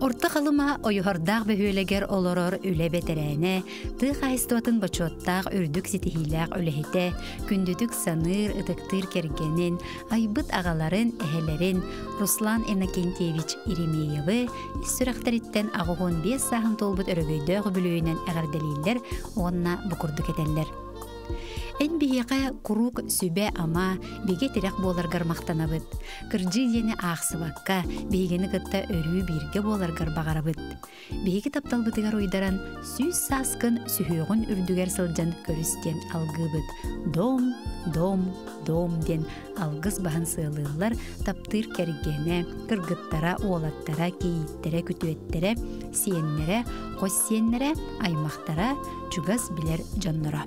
Орто Халыма Ойуһардаах бөһүөлэгэр олорор үлэ бэтэрээнэ, тыа хаһайыстыбатын бочуоттаах үрдүк ситиһиилээх үлэһитэ, күндүтүк саныыр, ытыктыыр кэргэнин, айбыт аҕаларын, эһэлэрин Руслан Иннокентьевич Еремеевы ис сүрэхтэриттэн 85 сааһын туолбут өрөгөйдөөх үбүлүөйүнэн эҕэрдэлииллэр уонна бу курдук этэллэр. Эн биһиэхэ куруук сүбэ-ама, бигэ тирэх буоларгар махтанабыт. Кырдьыы диэни аахсыбакка, биһигини кытта өрүү бииргэ буоларгар баҕарабыт. Биһиги тапталбытыгар уйдаран, сүүс сааскын сүһүөҕүн үрдүгэр сылдьан көрүс диэн алгыыбыт. Дом, дом, дом диэн алгыс баһын сыалыыллар таптыыр кэргэнэ, кыргыттара, уолаттара, кийииттэрэ, күтүөттэрэ, сиэннэрэ, хос сиэннэрэ, аймахтара, чугас билэр дьонноро.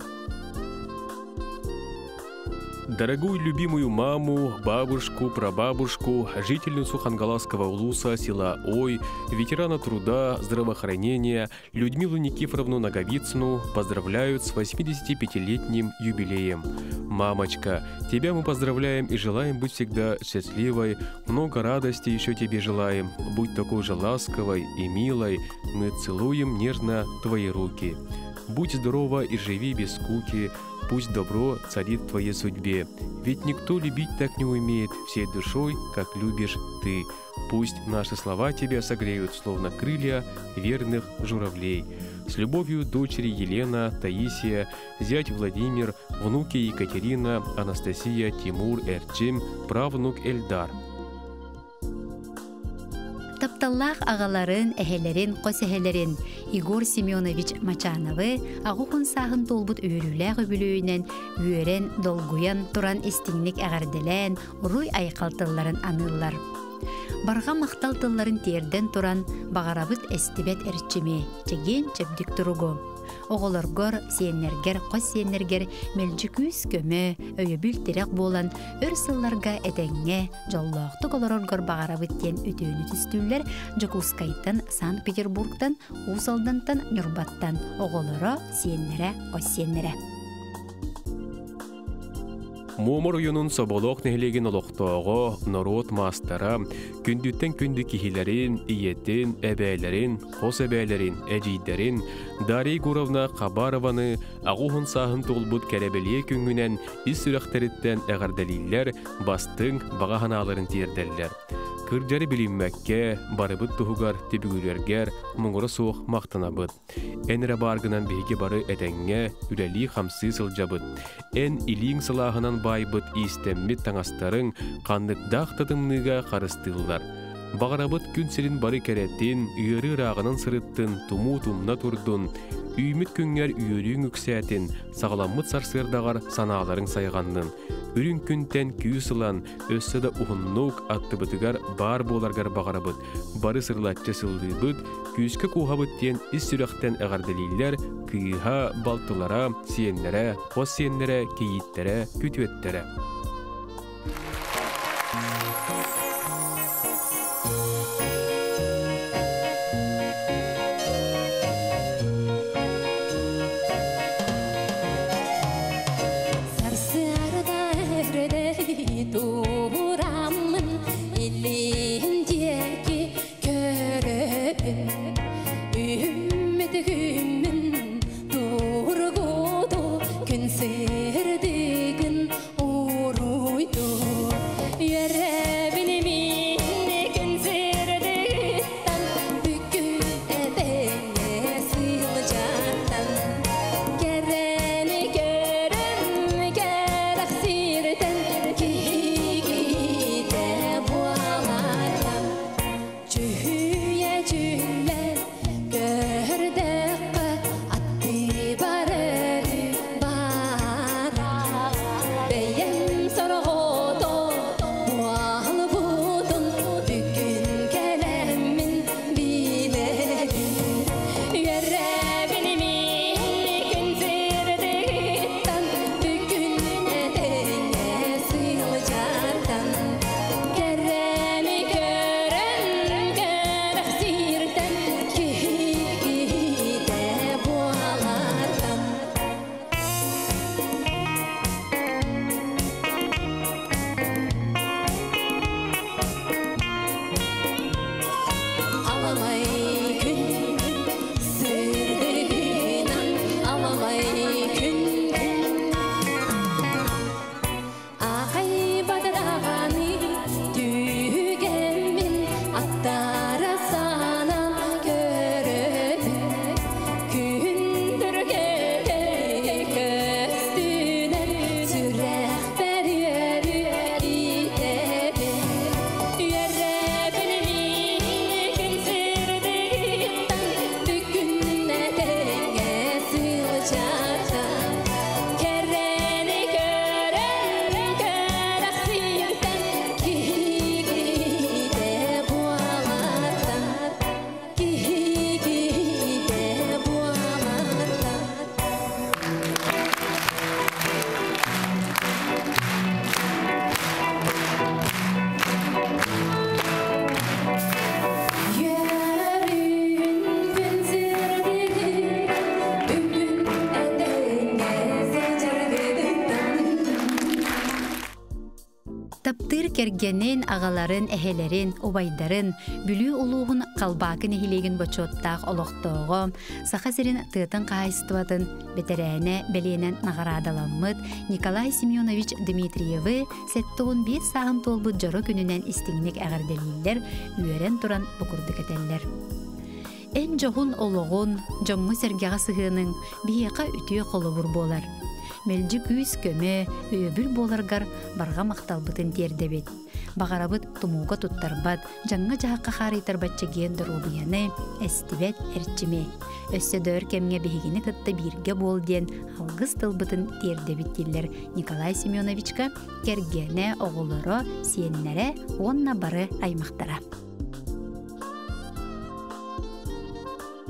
Дорогую любимую маму, бабушку, прабабушку, жительницу Хангаласского улуса села Ой, ветерана труда, здравоохранения Людмилу Никифоровну Наговицыну поздравляют с 85-летним юбилеем. Мамочка, тебя мы поздравляем и желаем быть всегда счастливой, много радости еще тебе желаем. Будь такой же ласковой и милой, мы целуем нежно твои руки. Будь здорова и живи без скуки, пусть добро царит в твоей судьбе. Ведь никто любить так не умеет всей душой, как любишь ты. Пусть наши слова тебя согреют, словно крылья верных журавлей. С любовью дочери Елена, Таисия, зять Владимир, внуки Екатерина, Анастасия, Тимур, Эрчим, правнук Эльдар. Тапталлаах аҕаларын, эһэлэрин, хос эһэлэрин Егор Семенович Мачановы аҕыс сааһын туолбут үөрүүлээх үбүлүөйүнэн үөрэн, долгуйан туран истиҥник эҕэрдэлээн, уруй айхал тылларын аныыллар. Барҕа махтал тылларын тиэрдэн туран, баҕарабыт эстибэт эрчими, чэгиэн чэбдик туругу. Оҕолоргор, сиэннэргэр, хос сиэннэргэр мэлдьи күүс-көмө, өйөбүл-тирэх буолан, өр сылларга этэҥҥэ, дьоллоохтук олороргор баҕарабыт диэн үтүөнү түстүүллэр Дьокуускайтан, Санкт-Петербургтан, Уус Алдантан, Ньурбаттан оҕолоро, сиэннэрэ, хос сиэннэрэ. Муома оройуонун Соболоох нэһилиэгин олохтооҕо, норуот маастара, күндүттэн күндү киһилэрин, ийэтин, эбээлэрин, хос эбээлэрин, эдьиийдэрин Дарья Егоровна Хабарованы аҕа уһун сааһын туолбут кэрэбэлиэ күҥҥүнэн ис сүрэхтэриттэн эҕэрдэлииллэр, бастыҥ баҕа санааларын тиэрдэллэр. Кырдьары билиммэккэ, барыбыт туһугар түбүгүрэргэр муҥура суох махтанабыт. Эн эрэ бааргынан биһиги бары этэҥҥэ үлэлии-хамсыы сылдьабыт. Эн илииҥ сылааһынан баайбыт иистэммит таҥастарыҥ ханныктаах да тымныыга харыстыыллар. Баҕарабыт күн сирин бары кэрэтин, ыарыы ырааҕынан сырыттын, тумуу тумна турдун, үүммүт күҥҥэр үөрүүҥ үксээтин, саҕаламмыт сарсыардаҕар санааларыҥ сайҕаннын. Үрүҥ күнтэн күүс ылан, өссө да уһуннук аттыбытыгар баар буоларгар баҕарабыт. Бары сырылаччы сыллыыбыт, күүскэ кууһабыт диэн ис сүрэхтэн эҕэрдэлииллэр кыыһа, балтылара, сиэннэрэ, хос сиэннэрэ, кийииттэрэ, күтүөттэрэ. Сарсыарда тураммын илин диэки көрөбүн Үммүт күммүн тургуту күн сырдыгын уурбут. Кэргэнин, аҕаларын, эһэлэрин, убайдарын Бүлүү улууһун Халбаакы нэһилиэгин бочуоттаах олохтооҕо, Саха сирин тыатын хаһаайыстыбатын бэтэрээнэ бэлиэнэн наҕараадаламмыт Николай Семенович Дмитриевы 75 сааһын туолбут дьоро күнүнэн истиҥник эҕэрдэлииллэр, үөрэн туран бу курдук этэллэр. Эн дьоһун олоҕун, дьоҥҥо-сэргэҕэ сыһыаныҥ биһиэхэ үтүө холобур буолар. Мэлдьи күүс-көмө, өйөбүл буоларгар барҕа махталбытын тиэрдэбит. Баҕарабыт тумууга туттарбат, дьаҥҥа-дьаһахха хаарыйтарбат чэгиэн доруобуйаны, эстибэт эрчими. Өссө да өр кэмҥэ биһигини кытта бииргэ буол диэн алгыс тылбытын тиэрдэбит дииллэр Николай Семеновичка кэргэнэ, оҕолоро, сиэннэрэ уонна бары аймахтара.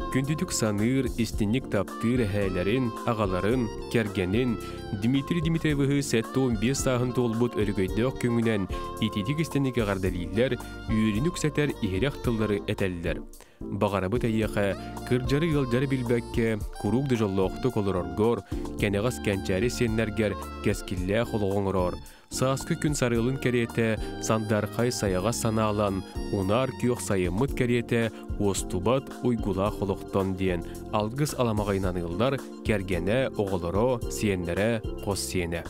Күндүтүк саныыр, истинник таптыыр эһээлэрин, аҕаларын, кэргэнин Дмитрий Дмитриевиһы 75 сааһын туолбут өрөгөйдөөх күҥүнэн итиитик истинник эҕэрдэлииллэр, үөрүүнү үксэтэр иһирэх тыллары этэллэр. Баҕарабыт эйиэхэ кырдьары-ыалдьары билбэккэ куруук да дьоллоохтук олороргор, кэнэҕэс кэнчээри сиэннэргэр кэскиллээх олоҕу оҥороор, Сааскы күн сарыалын кэриэтэ сандархай сайаҕас санаалан, унаар күөх сайыммыт кэриэтэ уостубат уйгулаах олохтон диэн алгыс аламаҕайынан ыаллар кэргэнэ, оҕолоро, сиэннэрэ, хос сиэнэ.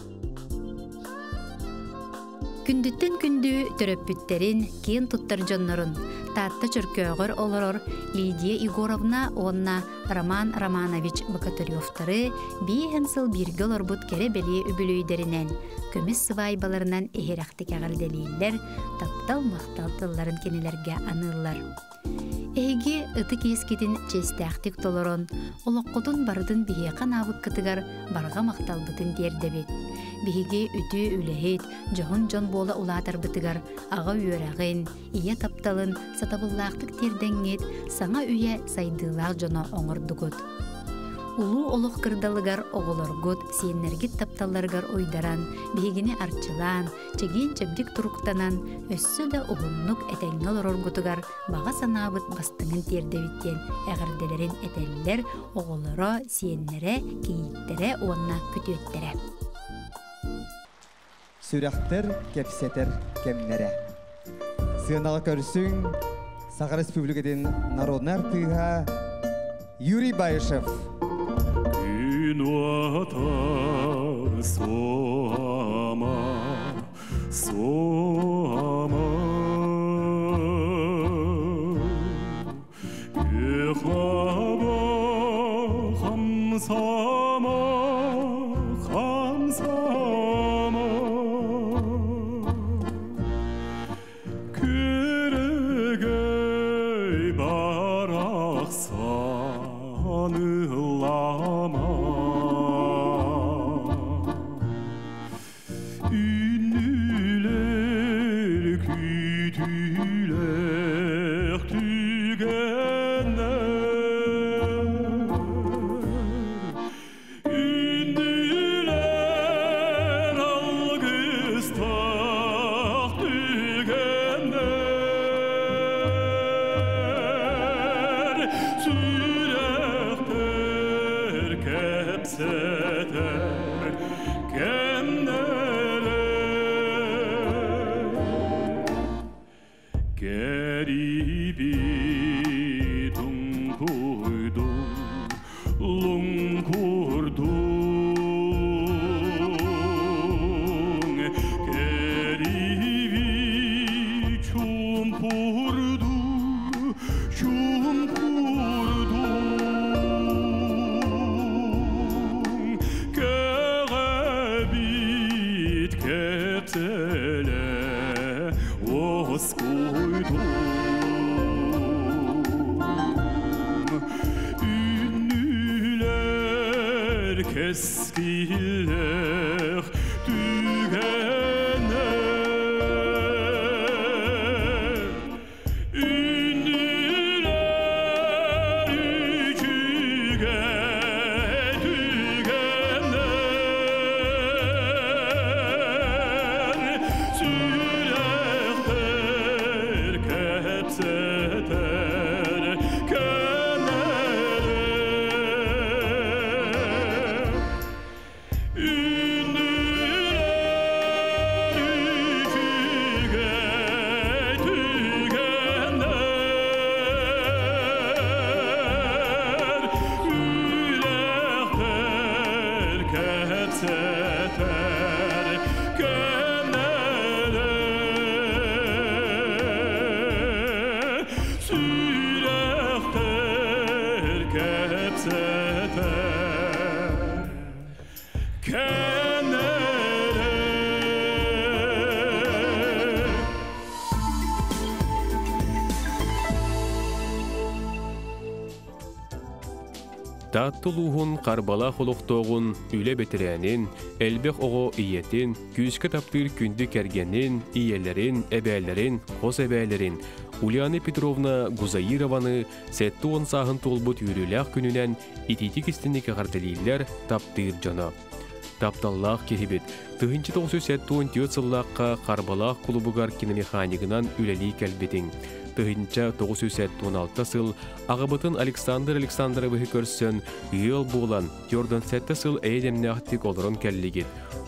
Күндүттэн күндү төрөппүттэрин, киэн туттар дьоннорун Таатта Чөркөөҕөр олорор Лидия Егоровна уонна Роман Романович Бокатыревтары биэһэн сыл бииргэ олорбут кэрэ-бэлиэ үбүлүөйдэринэн, көмүс сыбаайбаларынан иһирэхтик эҕэрдэлииллэр, таптал-махтал тылларын кинилэргэ аныыллар. Эһиги ытык иэскитин чиэстээхтик толорон, олоххутун барытын биһиэхэ анаабыккытыгар барҕа махталбытын тиэрдэбит. Биһиги үтүө үлэһит, дьоһун дьон буола улаатарбытыгар аҕа үөрэҕин, ийэ тапталын сатабыллаахтык тиэрдэҥҥит саҥа үйэ сайдыылаах дьоно оҥордугут. Улуу олох кырдалыгар оҕолоргут, сиэннэргит тапталларыгар уйдаран, биһигини арчылаан, чэгиэн-чэбдик туруктанан, өссө да уһуннук этэҥҥэ олороргутугар баҕа санаабыт бастыҥын тиэрдэбит диэн эҕэрдэлэрин этэллэр оҕолоро, сиэннэрэ, кийииттэрэ уонна күтүөттэрэ. Сүрэхтэр кэпсэтэр кэмнэрэ. Сыанаҕа көрсүҥ Саха Республикатын народнай артыыһа Юрий Баишев. Күн уота суома, суома. Күөх хамсама, хамсама. Күрэгэй барахсан ыллама. Үннүлэр күүтүүлэх түгэннэр Үннүлэр алгыстаах түгэннэр Сүрэхтэр кэпсэтэр кэмнэрэ Кэрибит уҥкуйдуҥ, луҥкурдуҥ, Кэрибит чуумпурду, чуумпурдуҥ, Кэҕэбит кэпсэлэ уоскуйдуҥ. Үннүлэр кэскиллэх түгэннэр Үннүлэр үчүгэй түгэннэр Сүрэхтэр кэпсэтэр кэмнэрэ Үннүлэр үчүгэй Сүрэхтэр кэпсэтэр кэмнэрэ. Таатта улууһун Харбалаах олохтооҕун, үлэ бэтэрээнин, элбэх оҕо ийэтин, күүскэ таптыыр күндү кэргэнин, ийэлэрин, эбээлэрин, хос эбээлэрин Ульяна Петровна Гузаированы 70 сааһын туолбут үөрүүлээх күнүнэн итиитик истинник эҕэрдэлииллэр таптыыр дьоно. Тапталлаах киһибит 1974 сыллаахха Харбалаах кулубугар киномеханигынан үлэлии кэлбитиҥ. 1976 сыл аҕабытын Александр Александровиһы көрсөн, ыал буолан, 47 сыл эйэ-дэмнээхтик олорон кэллигит.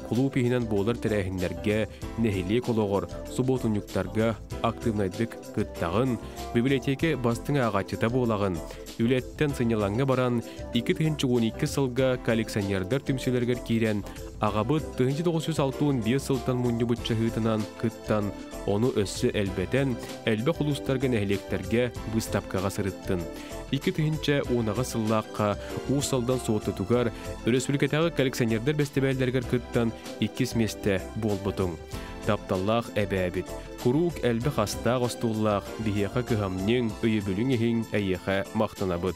Кулууп иһинэн буолар тэрээһиннэргэ, нэһилиэк олоҕор, субуотунньуктарга актыыбынайдык кыттаҕын, библиотека бастыҥ ааҕааччыта буолаҕын. Үлэттэн сынньалаҥҥа баран, 2012 сылга коллекционердар түмсүүлэригэр киирэн, аҕабыт 1965 сылтан мунньубут чаһыытынан кыттан, ону өссө элбэтэн, элбэх улуустарга нэһилиэктэргэ быыстапкаҕа сырыттын. 2010 сыллаахха Уус Алдан Суоттутугар өрөспүүбүлүкэтээҕи коллекционердар бэстибээллэригэр кыттан иккис миэстэ буолбутуҥ. Тапталлаах эбээбит, куруук элбэх астаах остуоллаах биһиэхэ кыһамньыҥ, өйөбүлүҥ иһин эйиэхэ махтанабыт.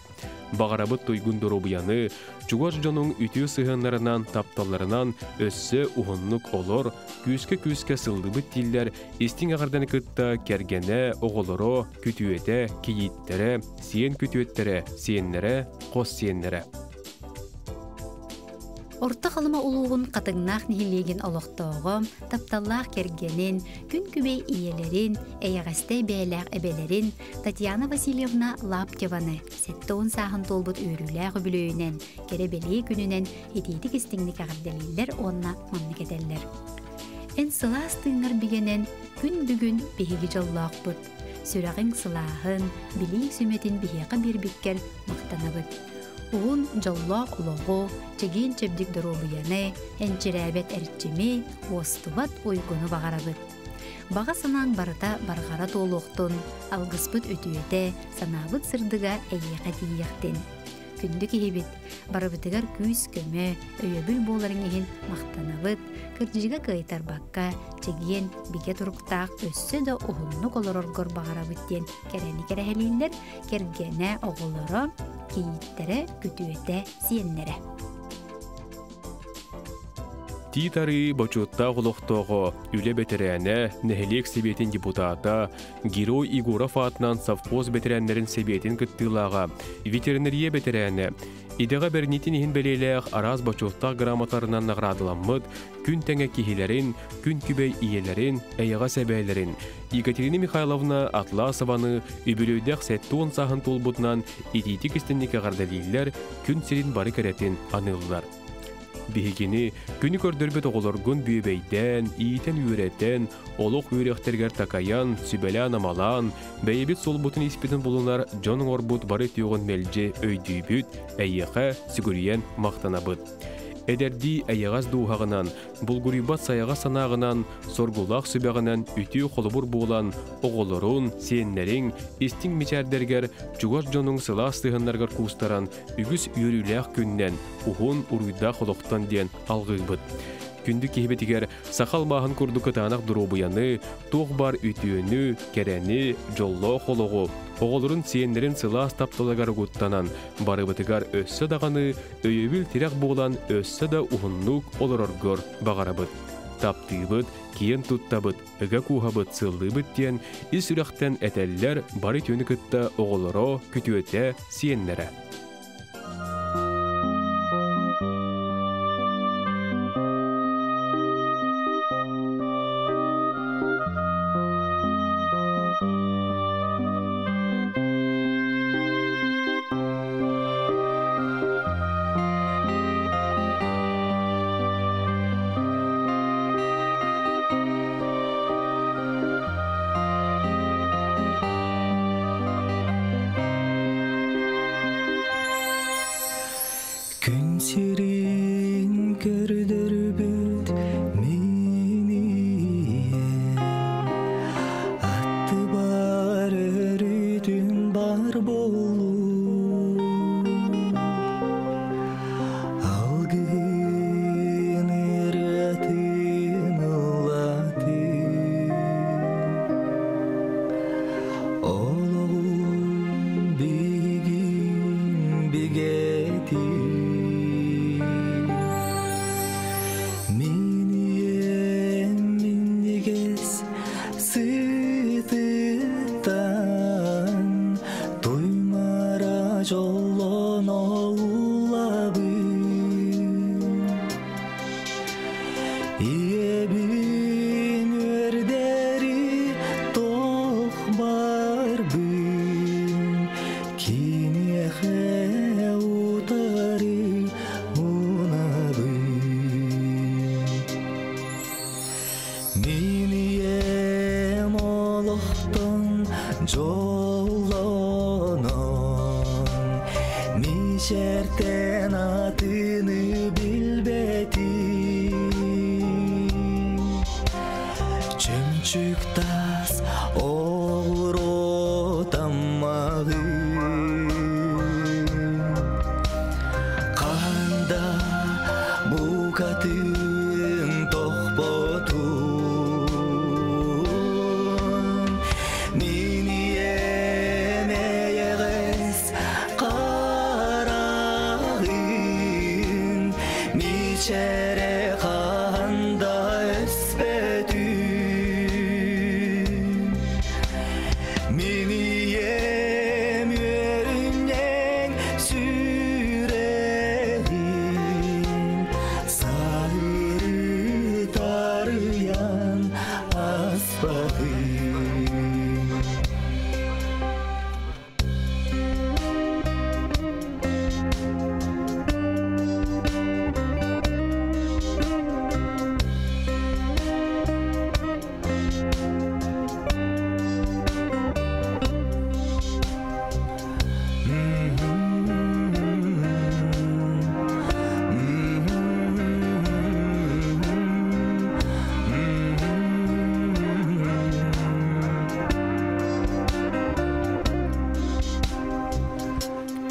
Баҕарабыт туйгун доруобуйаны, чугас дьонуҥ үтүө сыһыаннарынан, тапталларынан өссө уһуннук олор, күүскэ-күүскэ сыллыбыт дииллэр истиҥ эҕэрдэни кытта кэргэнэ, оҕолоро, күтүөтэ, кийииттэрэ, сиэн күтүөттэрэ, сиэннэрэ, хос сиэннэрэ. Орто Халыма улууһун Хатыҥнаах нэһилиэгин олохтооҕо, тапталлаах кэргэнин, күн күбэй ийэлэрин, эйэҕэстэй бэйэлээх эбэлэрин Татьяна Васильевна Лаптеваны 70 сааһын туолбут үөрүүлээх үбүлүөйүнэн, кэрэ-бэлиэ күнүнэн итиитик истиҥник эҕэрдэлииллэр уонна маннык этэллэр. Эн сылаас тыыҥҥар бигэнэн күн бүгүн биһиги дьоллоохпут. Сүрэҕиҥ сылааһын, билииҥ сүмэтин биһиэхэ биэрбиккэр махтанабыт. Уһун дьоллоох олоҕу, чэгиэн-чэбдик доруобуйаны, энчирээбэт эрчими, уостубат уйгуну баҕарабыт. Баҕа санааҥ барыта барҕара туолуохтун, алгыспыт үтүөтэ, санаабыт сырдыга эйиэхэ тиийиэхтин. Күндү киһибит, барыбытыгар күүс-көмө, өйөбүл буоларыҥ иһин махтанабыт, кырдьыга кыайтарбакка, чэгиэн, бигэ туруктаах өссө да уһуннук олороргор баҕарабыт диэн кэрэни кэрэһэлииллэр кэргэнэ, оҕолоро, кийииттэрэ, күтүөтэ, сиэннэрэ. Тиит Арыы бочуоттаах олохтооҕо, үлэ бэтэрээнэ, нэһилиэк сэбиэтин депутата, Герой Егоров аатынан совхоз бэтэрээннэрин сэбиэтин кыттыылааҕа, ветеринария бэтэрээнэ, идэҕэ бэринитин иһин бэлиэлээх араас бочуоттаах грамоталарынан наҕараадаламмыт күн тэҥэ киһилэрин, күн күбэй ийэлэрин, эйэҕэс эбээлэрин Екатерина Михайловна Атласованы үбүлүөйдээх 70 сааһын туолбутунан итиитик истинник эҕэрдэлииллэр, күн сирин бары кэрэтин аныыллар. Биһигини күнү көрдөрбүт оҕолоргун бүөбэйдээн, иитэн-үөрэтэн, олох үөрэхтэригэр такайан, сүбэлээн-амалаан, бэйэбит суолбутун испитин булунар дьон оҥорбут бары үтүөҕүн мэлдьи өйдүүбүт, эйиэхэ сүгүрүйэн махтанабыт. Эдэрдии эйэҕэс дууһаҕынан, булгуруйбат сайаҕас санааҕынан, соргулаах сүбэҕинэн үтүө холобур буолан, оҕолорун, сиэннэриҥ истиҥ мичээрдэригэр чугас дьонуҥ сылаас сыһыаннарыгар куустаран, үгүс үөрүүлээх күннэн, уһун уруйдаах олохтон диэн алгыыбыт. Күндү киһибитигэр саха алмааһын курдук кытаанах доруобуйаны, туох баар үтүөнү, кэрэни, дьоллоох олоҕу, оҕолорун сиэннэрин сылаас тапталыгар угуттанан, барыбытыгар өссө даҕаны өйөбүл-тирэх буолан өссө да уһуннук олороргор баҕарабыт. Таптыыбыт, киэн туттабыт, ыга кууһабыт, сыллыыбыт диэн ис сүрэхтэн этэллэр бары үтүөнү кытта оҕолоро, күтүөтэ, сиэннэрэ. Күн сирин көрдөрбүт мин ийэм, аттыбар өрүтүн бар болуу Алгыһын ырыатын ыллатыы Олоҕум биһигин бигэтин Мин ийэм минньигэс сытыттан туймара дьоллоно уллабын Ийэбин үөрдэри тох барбын киниэхэ утары мунабын Мин ийэм олохтон дьоллонон мичээртэн атыны билбэтим Чөмчүк таас оҕуруо таммаҕын Ханда букатын тохпотун Мин ийэм эйэҕэс хараҕын Мичээрэ хаһан да өспөтүн Мин ийэм үөрүнньэҥ сүрэҕин Саһыры тарыйан аспатын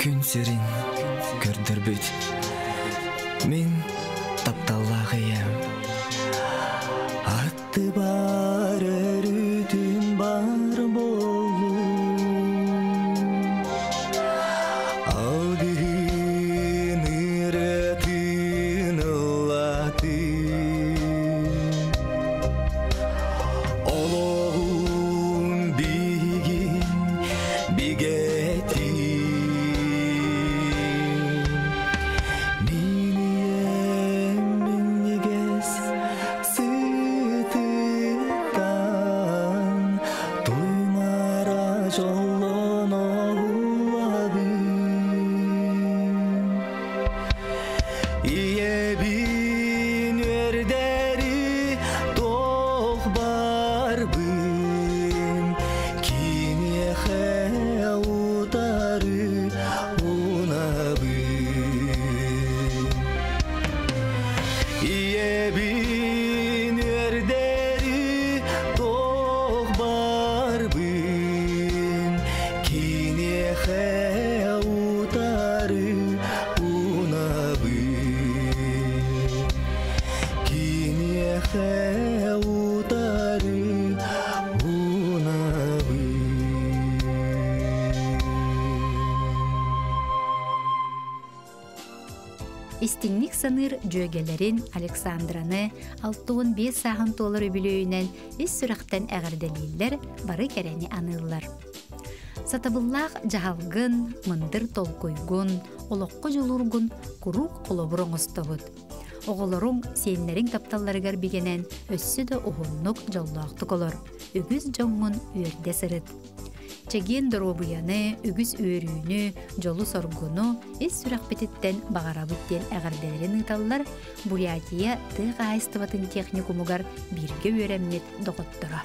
Күн сирин көрдөрбүт мин тапталлаах ийэм Аттыбар өрүтүн бар болуу Алгыһын ырыатын ыллатыы Олоҕун биһигин бигэтин Мин ийэм минньигэс сытыттан туймара дьоллоно уллабын Ийэбин үөрдэри туох барбын киниэхэ утары уунабын Ийэбин үөрдэри туох барбын киниэхэ утары уунабын Киниэхэ утары уунабын Истиҥник саныыр дьүөгэлэрин Александраны 65 сааһын туолар үбүлүөйүнэн ис сүрэхтэн эҕэрдэлииллэр, бары кэрэни аныыллар. Сатабыллаах дьаһалгын, мындыр толкуйгун, олоххо дьулуургун куруук холобур оҥостобут. Оҕолоруҥ, сиэннэриҥ тапталларыгар бигэнэн өссө да уһуннук, дьоллоохтук олор, үгүс дьоҥҥун үөрдэ сырыт. Чэгиэн доруобуйаны, үгүс үөрүүнү, дьолу-соргуну ис сүрэхпититтэн баҕарабыт диэн эҕэрдэлэрин ыыталлар Бурятия тыа хаһаайыстыбатын техникумугар бииргэ үөрэммит доҕотторо.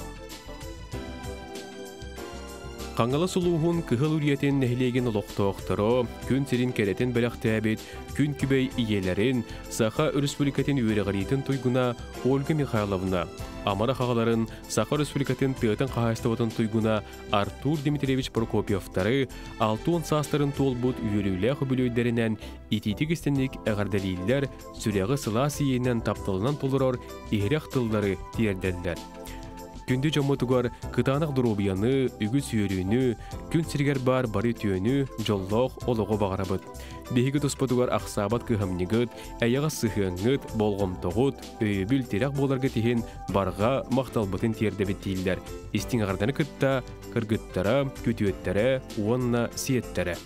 Хаҥалас улууһун Кыһыл Үрүйэтин нэһилиэгин олохтоохторо күн сирин кэрэтин бэлэхтээбит күн күбэй ийэлэрин Саха Өрөспүүбүлүкэтин үөрэҕириитин туйгуна Ольга Михайловна, амарах аҕаларын Саха Республикатын тыатын хаһаайыстыбатын туйгуна Артур Дмитриевич Прокопьевтары 60 саастарын туолбут үөрүүлээх үбүлүөйдэринэн итиитик истинник эҕэрдэлииллэр, сүрэҕи сылаас иэйиинэн тапталынан толорор иһирэх тыллары тиэрдэллэр. Күндү дьоммутугар кытаанах доруобуйаны, үгүс үөрүүнү, күн сиригэр баар бары үтүөнү, дьоллоох олоҕу баҕарабыт. Биһиги туспутугар ахсаабат кыһамньыгыт, эйэҕэс сыһыаҥҥыт, болҕомтоҕут, өйөбүл тирэх буоларгыт иһин барҕа махталбытын тиэрдэбит дииллэр. Истиҥ эҕэрдэни кытта кыргыттара, күтүөттэрэ уонна сиэттэрэ.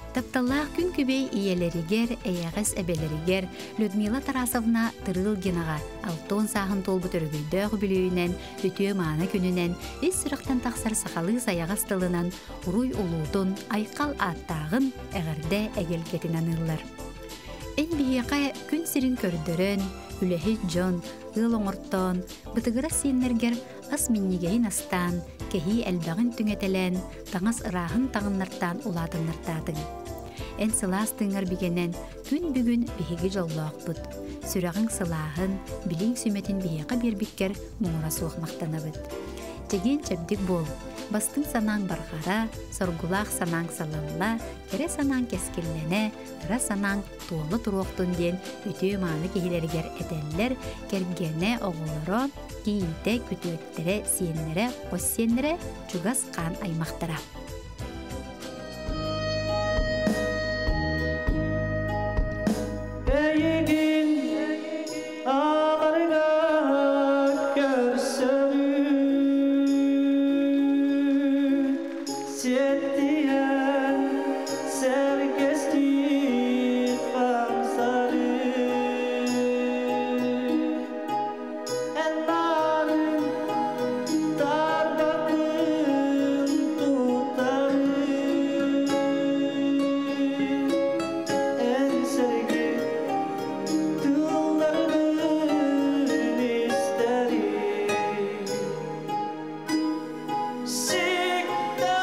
Тапталлаах күн күбэй ийэлэригэр, эйэҕэс эбэлэригэр Людмила Тарасовна Тырылгинаҕа 60 сааһын туолбут өрөгөйдөөх үбүлүөйүнэн, үтүө-мааны күнүнэн, ис сүрэхтэн тахсар сахалыы сайаҕас тылынан уруй улуутун, айхал ааттааҕын эҕэрдэ эгэлгэтин аныыллар. Эн биһиэхэ күн сирин көрдөрөн, үлэһит дьон, ыал оҥортоон, бытыгырас сиэннэргэр ас минньигэһин астаан, кэһии элбэҕин түҥэтэлээн, таҥас ырааһын таҥыннартаан улаатыннартаатыҥ. Эн сылаас тыыҥар бигэнэн, күн бүгүн биһиги дьоллоохпут. Сүрэҕиҥ сылааһын, билиҥ сүмэтин биһиэхэ биэрбиккэр муҥура суох махтанабыт. Чэгиэн-чэбдик буол, бастыҥ санааҥ барҕара, соргулаах санааҥ салалла, кэрэ санааҥ кэскиллэнэ, ыра санааҥ туола туруохтун диэн үтүө-мааны киһилэригэр этэллэр, кэргэнэ, оҕолоро, кийиитэ, күтүөттэрэ, сиэннэрэ, хос сиэннэрэ, чугас хаан аймахтара. Эйигин ааҕарга көрсөрү сиэттиһэн сэргэстии хамсары эн нарын тарбакын тутары эн сэрги тылларын истэри сиктэ.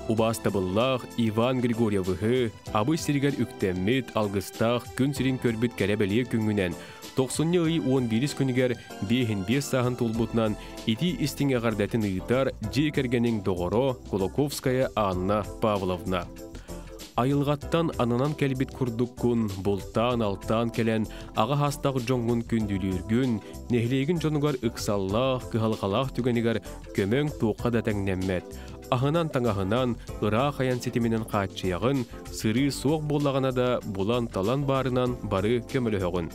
Убаастабыллаах Иван Григорьевыһы Абый сиригэр үктэммит, алгыстаах күн сирин көрбүт кэрэ-бэлиэ күҥҥүнэн, тохсунньу ый 11 күнүгэр биэһин биэс сааһын туолбутунан итии истиҥ эҕэрдэтин ыытар дьиэ кэргэниҥ доҕоро Кулаковская Анна Павловна. Айылҕаттан ананан кэлбит курдуккун, бултаан-алтаан кэлэн аҕа саастаах дьоҥҥун күндүлүүргүн, нэһилиэгин дьонугар ыксаллаах, кыһалҕалаах түгэнигэр көмөҥ туохха да тэҥнэммэт. Аһынан-таҥаһынан, ыраах айан ситиминэн хааччыйаҕын, сырыы суох буоллаҕына да булан-талан баарынан бары көмөлөһөҕүн.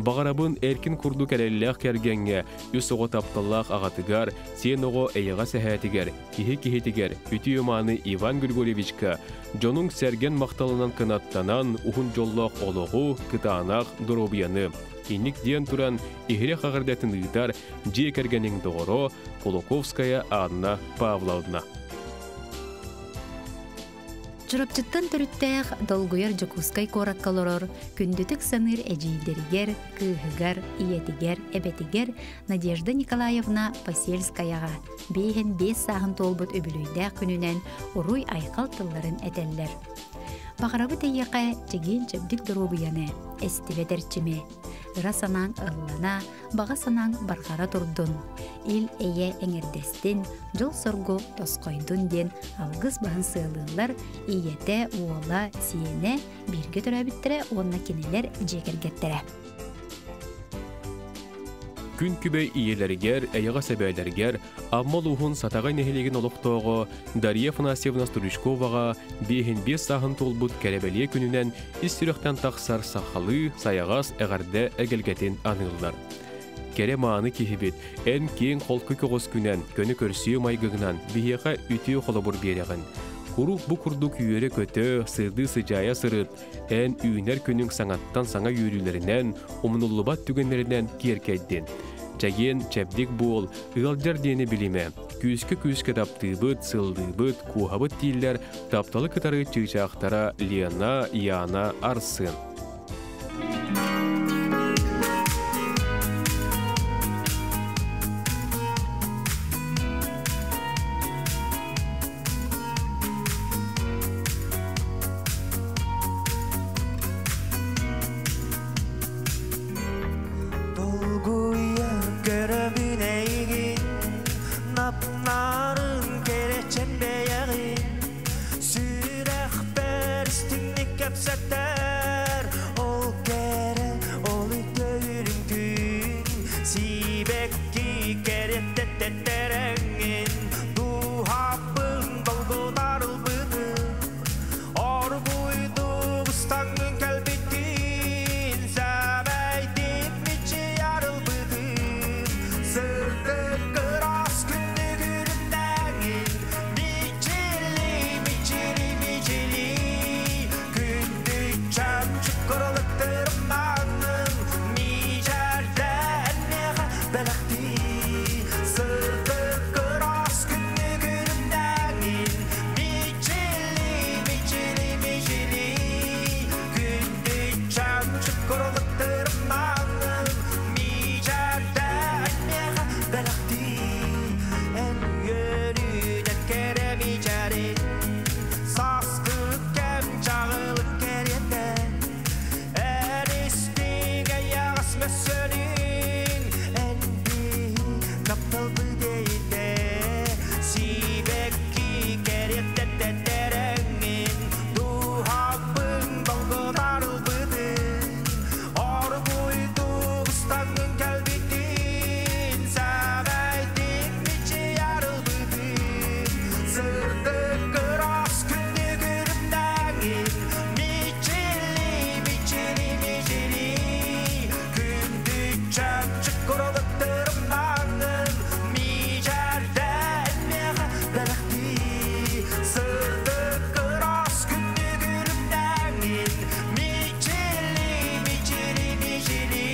Баҕарабын эркин курдук эрэллээх кэргэҥҥэ, үс оҕо тапталлаах аҕатыгар, сиэн оҕо эйэҕэс эһээтигэр, киһи киһитигэр, үтүө-мааны Иван Григорьевичка дьонуҥ-сэргэн махталынан кынаттанан уһун дьоллоох олоҕу, кытаанах доруобуйаны, инник диэн туран иһирэх эҕэрдэтин ыытар дьиэ кэргэниҥ доҕоро Кулаковская Анна Павловна. Чурапчыттан төрүттээх долгуйар Дьокуускай куоракка олорор күндүтүк саныыр эдьиийдэригэр, кыыһыгар, ийэтигэр, эбэтигэр Надежда Николаевна Посельскаяҕа биэһин биэс сааһын туолбут үбүлүөйдээх күнүнэн уруй-айхал тылларын этэллэр. Баҕарабыт эйиэхэ чэгиэн-чэбдик доруобуйаны, эстибэт эрчими, ыра санааҥ ыллана, баҕа санааҥ барҕара турдун, ил-эйэ эҥэрдэстин, дьол-соргу тосхойдун диэн алгыс баһын сыалыыллар ийэтэ, уола, сиэнэ бииргэ төрөөбүттэрэ уонна кинилэр дьиэ кэргэттэрэ. Күн күбэй ийэлэригэр, эйэҕэс эбээлэригэр Амма улууһун Сатаҕай нэһилиэгин олохтооҕо Дария Афанасьевна Стручковаҕа биэһин биэс сааһын туолбут кэрэ-бэлиэ күнүнэн ис сүрэхтэн тахсар сахалыы сайаҕас эҕэрдэ эгэлгэтин аныыллар. Кэрэ-мааны киһибит, эн киэҥ холку көҕүскүнэн, көнө көрсүө майгыгынан биһиэхэ үтүө холобур биэрэҕин. Куруук бу курдук үөрэ-көтө, сырдыы-сыдьаайа сырыт, эн үүнэр күнүҥ саҥаттан саҥа үөрүүлэринэн, умнуллубат түгэннэринэн киэркэйдин. Чэгиэн, чэбдик буол, ыалдьар диэни билимэ. Күүскэ-күүскэ таптыыбыт, сыллыыбыт, куоһабыт дииллэр тапталы кытары чыычаахтара Лена, Яна, Арсен. Долгуйа көрөбүн эйигин Напнарын кэрэчэн бэйэҕин Сүрэхпэр истиҥник кэпсэтэр Ол кэрэ, ол үтүөрүн күн Сибэкки кэрэттэттэрэҥҥин Дууһаппын долгутар ылбытын Оргуйдук ыстаҥҥын кэлбиккин Сэмэйдик мичийэр ылбытын Сырдык ыраас күндүгүрүннэҥин Мичили, мичили, мичили Күндү чөмчүк кырылыктырымнаҥын Мичээрдээн миэхэ бэлэхтии Сырдык ыраас күндүгүрүннэҥин Мичили, мичили, мичили Күндү чөмчүк кырылыктырымнаҥын Мичээрдээн миэхэ бэлэхтии Эн үөрүүнэн кэрэ мичээрин Сааскы кэм чаҕылык кэриэтэ Эн истиҥ эйэҕэс мөссүөнүҥ Эн биһи тапталбыт эйдэ Сибэкки кэриэттэттэрэҥҥин Дууһабын долгутар ылбытын Оргуйдук ыстаҥҥын кэлбитин Сэмэйдик мичийэр ылбытын Сырдык ыраас күндүгүрүмнэҥин Мичили, мичили, мичили Күндү чөмчүк курулуктырымнаҥын Мичээрдээн миэхэ бэлэхтии Сырдык ыраас күндүгүрүмнэҥин Мичили, мичили, мичили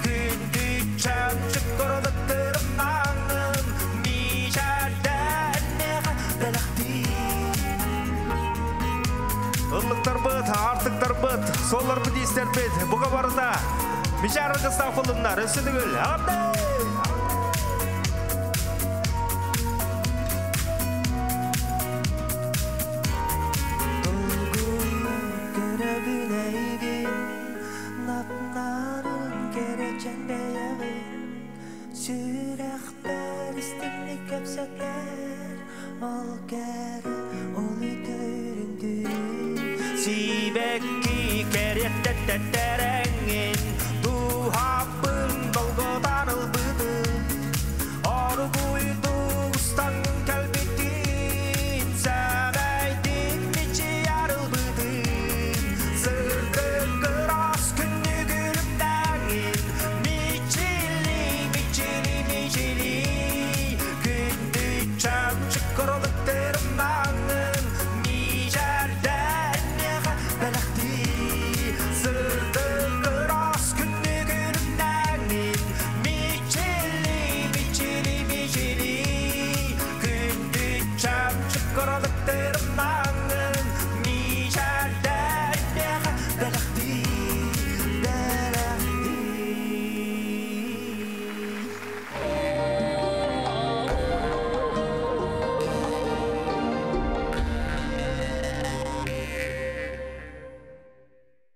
Күндү чөмчүк курулуктырымнаҥын Мичээрдээн миэхэ бэлэхтии Ыллыктарбыт, аартыктарбыт, суолларбыт иистэрбит, бука барыта Мичээр аргыстаах буоллуннар, өссө төгүл, эҕэрдэ! Нарын керечен бэйэҕин Сүрэхпэр истиҥник кэпсэтэр Ол кэрэ, ол үтүөрүн Сибэкки кэриэттэттэттэрэҥин.